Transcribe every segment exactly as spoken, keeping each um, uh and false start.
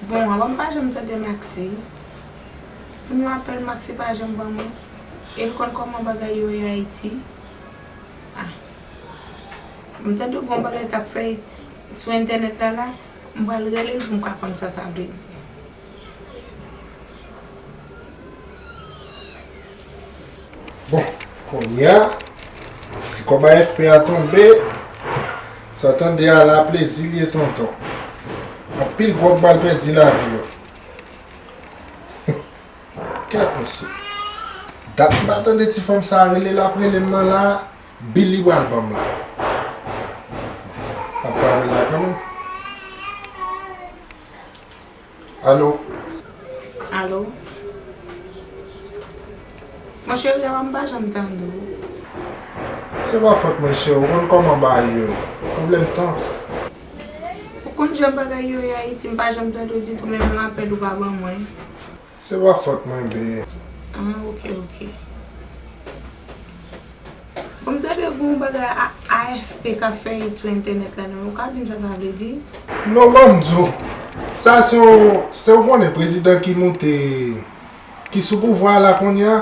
Bon, avan m pa janm tande Maxi. Pou yon apèl Maxi pa janm ban mwen. E l konn kòman bagay yo ye Ayiti. Ah. M tande gon bagay k ap fèt sou entènèt la la, m pral rele l pou m ka konn sa sa vle di. Bon, kounye a, ti kòb A F P a tonbe, sa tande a la plezi l ye tonton. Anpil gwòg pral pèdi lavi yo. Kèt mesye. Dat m pa tande ti fanm sa rele l ap rele m nan la, bil li pral ban m la. Ap pale la kanmenm. Alo? Alo? Mon cheri, avan m pa janm tande w. Se pa fòt mwen, cheri, ou konn kòman bagay yo ye. Pwoblèm tan. Ou konn jan bagay yo ye Ayiti, m pa janm tande w ditou, menm yon apèl ou pa ban mwen. Se pa fòt mwen, bebe. Ah, ok, ok. Bon, m tande gon bagay A- A F P k ap fè sou entènèt la, non? Ou ka di m sa sa vle di? Non, ban m di w. Sa se yon, se w konnen prezidan ki moute, ki sou pouvwa a la kounye a,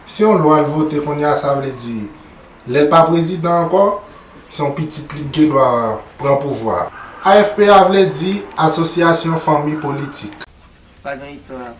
se yon lwa l vote kounye a, sa vle di, lè l pa prezidan ankò, se yon pitit li k gen dwa pran pouvwa a. A F P a vle di Asosyasyon Fanmi Politik. Pa gen istwa.